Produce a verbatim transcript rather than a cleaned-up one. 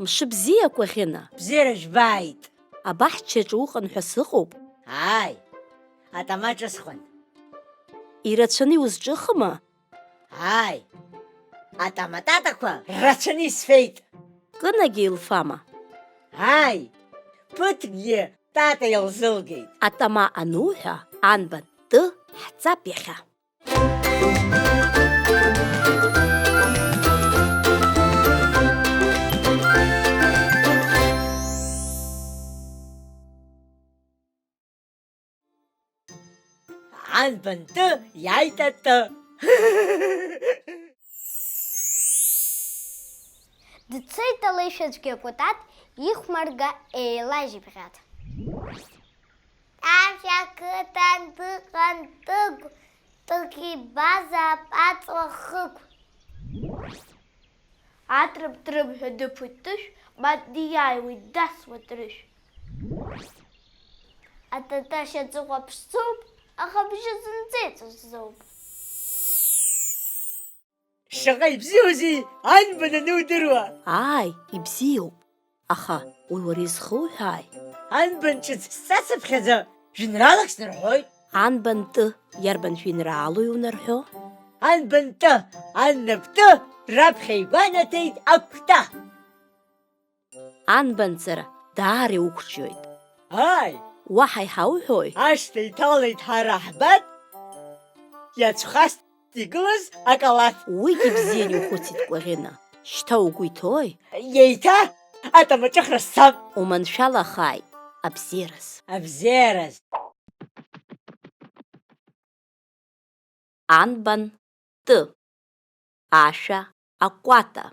Мшыбзиа, Кәаӷьына! Бзиара жәбааит! Абаҳчаҿы уҟан ҳәа сыҟоуп. Ааи, атама ҿысхуан. Ирацәаны иузҿыхма? Ааи, атама татақәа рацәаны исфеит. Кынагьы илфама? Ааи, ԥыҭкгьы тата илзылгеит. Атама ануҳәа, анбан ты ҳцап иахьа. Анбан ты иааит атты. Дцеит алеишәацәгьа Кәатат ихәмарга еилажьыбӷьаҭ. Ашәа қыҭан дыҟан Тыгә, Тыгә ибазаап аҵла хыгә. Атрым-трымҳәа дыԥоит Тышә, ма диааиуеит дасуа Трышә. Атата шьаҵыхәа ԥшӡоуп, аха абжьы зынӡа иҵәахӡоуп. Шаҟа ибзиоузеи анбан анудыруа! Ааи, ибзиоуп, аха уи уара изхуҳәааи? Анбан ҿыц сҵацыԥхьаӡа жәеинраалак снарҳәоит. Анбан ты иарбан жәеинраалои унарҳәо? Анбан ты, аннап ты, раԥхьа игәанаҭеит акәта. Анбанҵара даара иуқәҿиоит. Ааи! Уаҳа иҳауҳәои? Ашҭа иҭалеит ҳара ҳбат, иацәхасҵ игылаз акалаҭ. Уигьы бзианы иухәыцит, Кәаӷьына. Шьҭа угәы иҭои? Еиҭа атамаҿыхра сцап. Уманшәалахааит, абзиараз. Абзиараз. Анбан ты. Ашәа акәата.